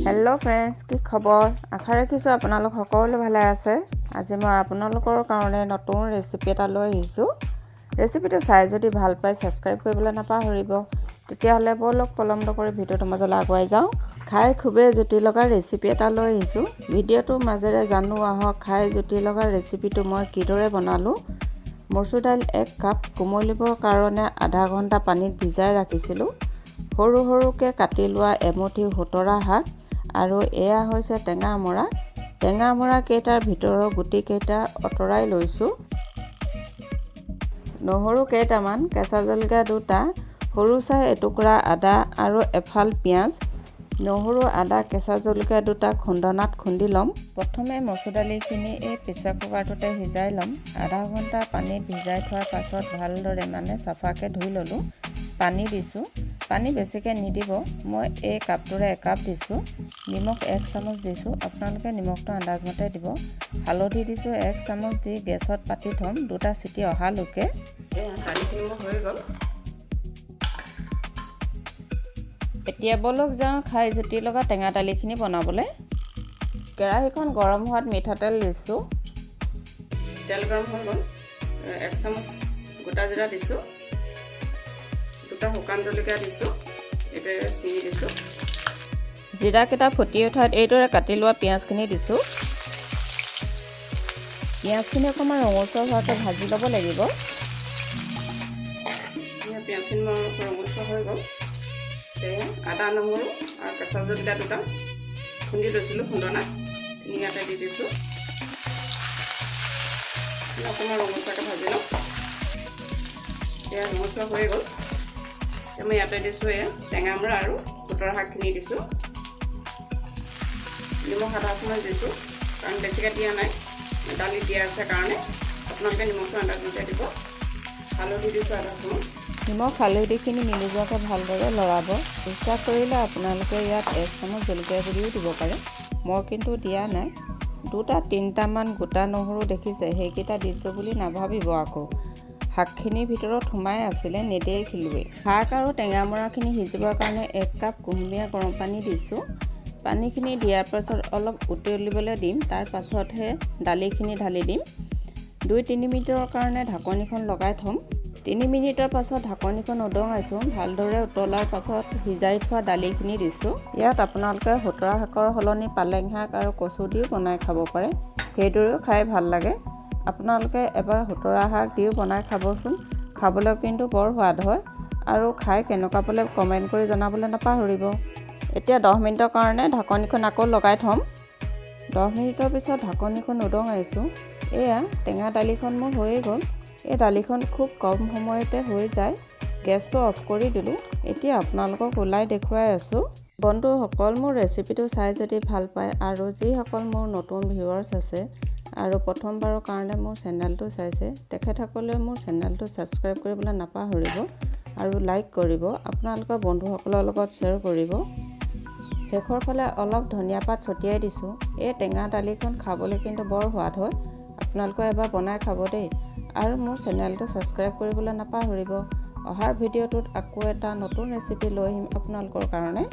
Hello' friends, কি খবৰ? আশা ৰাখিছোঁ আপোনালোক সকলো ভালে আছে। আজি মই আপোনালোকৰ কাৰণে নতুন ৰেচিপি এটা লৈ আহিছোঁ। ৰেচিপিটো চাই যদি ভাল পায়, ছাবস্ক্ৰাইব কৰিবলৈ নাপাহৰিব। তেতিয়াহ'লে ব'লক, পলম নকৰি ভিডিঅ'টোৰ মাজলৈ আগুৱাই যাওঁ। খাই খুবেই জুতি লগা ৰেচিপি এটা লৈ আহিছোঁ। ভিডিঅ'টোৰ মাজেৰে জানো আহক, খাই জুতি লগা ৰেচিপিটো মই কিদৰে বনালোঁ। মচুৰ দাইল 1 কাপ কোমলিবৰ কাৰণে আধা ঘণ্টা পানীত ভিজাই ৰাখিছিলোঁ। সৰু সৰুকৈ কাটি লোৱা এমুঠি সুতৰা শাক আৰু এয়া হৈছে টেঙা মৰা। টেঙা মৰা কেইটাৰ ভিতৰৰ গুটিকেইটা আঁতৰাই লৈছোঁ। নহৰু কেইটামান, কেঁচা জলকীয়া দুটা, সৰু চাই এটুকুৰা আদা আৰু এফাল পিঁয়াজ। নহৰু, আদা, কেঁচা জলকীয়া দুটা খুন্দনাত খুন্দি ল'ম। প্ৰথমে মচুৰ দালিখিনি এই প্ৰেছাৰ কুকাৰটোতে সিজাই ল'ম। আধা ঘণ্টা পানীত ভিজাই থোৱাৰ পাছত ভালদৰে, মানে চাফাকৈ ধুই ল'লোঁ। পানী দিছোঁ। পানী বেছিকৈ নিদিব। মই এই কাপটোৰে একাপ দিছোঁ। নিমখ 1 চামুচ দিছোঁ। আপোনালোকে নিমখটো আন্দাজমতে দিব। হালধি দিছোঁ 1 চামুচ। দি গেছত পাতি থ'ম দুটা চিটি অহালৈকে। এয়া দালিখিনি মোৰ হৈ গ'ল। এতিয়া ব'লক যাওঁ খাই জুতি লগা টেঙা দালিখিনি বনাবলৈ। কেৰাহীখন গৰম হোৱাত মিঠাতেল দিছোঁ। তেল গৰম হৈ গ'ল। 1 চামুচ গোটা জিৰা দিছোঁ, দুটা শুকান জলকীয়া দিছোঁ, এইদৰে ছিঙি দিছোঁ। জিৰাকেইটা ফুটি উঠাত এইদৰে কাটি লোৱা পিঁয়াজখিনি দিছোঁ। পিঁয়াজখিনি অকণমান ৰঙচুৱা হোৱাকৈ ভাজি ল'ব লাগিব। পিঁয়াজখিনি মোৰ ৰঙচুৱা হৈ গ'ল। এয়া আদা, নহৰু আৰু কেঁচা জলকীয়া দুটা খুন্দি লৈছিলোঁ খুন্দনাত, ইয়াতে দি দিছোঁ। অকণমান ৰঙচুৱাকৈ ভাজি লওঁ। এয়া ৰঙচুৱা হৈ গ'ল। এতিয়া মই ইয়াতে দিছোঁ এয়া টেঙামৰা আৰু খুতৰা শাকখিনি দিছোঁ। নিমখ আধা চামুচ দিছোঁ, কাৰণ বেছিকৈ দিয়া নাই, দালি দিয়া আছে কাৰণে। আপোনালোকে নিমখটো আন্দাজমতে দিব। হালধি দিছোঁ আধা চামুচ। নিমখ হালধিখিনি মিলি যোৱাকৈ ভালদৰে লৰাব। ইচ্ছা কৰিলে আপোনালোকে ইয়াত 1 চামুচ জলকীয়া গুড়িও দিব পাৰে। মই কিন্তু দিয়া নাই। দুটা তিনিটামান গোটা নহৰু দেখিছে, সেইকেইটা দিছোঁ বুলি নাভাবিব আকৌ। শাকখিনিৰ ভিতৰত সোমাই আছিলে, নেদেখিলোৱেই। শাক আৰু টেঙামৰাখিনি সিজিবৰ কাৰণে 1 কাপ কুহুমীয়া গৰম পানী দিছোঁ। পানীখিনি দিয়াৰ পাছত অলপ উতলিবলৈ দিম, তাৰ পাছতহে দালিখিনি ঢালি দিম। 2-3 মিনিটৰ কাৰণে ঢাকনিখন লগাই থ'ম। 3 মিনিটৰ পাছত ঢাকনিখন উদঙাইছোঁ। ভালদৰে উতলাৰ পাছত সিজাই থোৱা দালিখিনি দিছোঁ। ইয়াত আপোনালোকে খুতৰা শাকৰ সলনি পালেং শাক আৰু কচু দিও বনাই খাব পাৰে। সেইদৰেও খাই ভাল লাগে। আপোনালোকে এবাৰ খুতৰা শাক দিও বনাই খাবচোন। খাবলৈ কিন্তু বৰ সোৱাদ হয়। আৰু খাই কেনেকুৱা পালে কমেণ্ট কৰি জনাবলৈ নাপাহৰিব। এতিয়া 10 মিনিটৰ কাৰণে ঢাকনিখন আকৌ লগাই থ'ম। 10 মিনিটৰ পিছত ঢাকনিখন উদঙাইছোঁ। এয়া টেঙা দালিখন মোৰ হৈয়ে গ'ল। এই দালিখন খুব কম সময়তে হৈ যায়। গেছটো অফ কৰি দিলোঁ। এতিয়া আপোনালোকক ওলাই দেখুৱাই আছোঁ। বন্ধুসকল, মোৰ ৰেচিপিটো চাই যদি ভাল পায় আৰু যিসকল মোৰ নতুন ভিউৱাৰ্ছ আছে আৰু প্ৰথমবাৰৰ কাৰণে মোৰ চেনেলটো চাইছে, তেখেতসকলে মোৰ চেনেলটো ছাবস্ক্ৰাইব কৰিবলৈ নাপাহৰিব আৰু লাইক কৰিব, আপোনালোকৰ বন্ধুসকলৰ লগত শ্বেয়াৰ কৰিব। শেষৰ ফালে অলপ ধনিয়া পাত ছটিয়াই দিছোঁ। এই টেঙা দালিখন খাবলৈ কিন্তু বৰ সোৱাদ হয়। আপোনালোকে এবাৰ বনাই খাব দেই আৰু মোৰ চেনেলটো ছাবস্ক্ৰাইব কৰিবলৈ নাপাহৰিব। অহাৰ ভিডিঅ'টোত আকৌ এটা নতুন ৰেচিপি লৈ আহিম আপোনালোকৰ কাৰণে।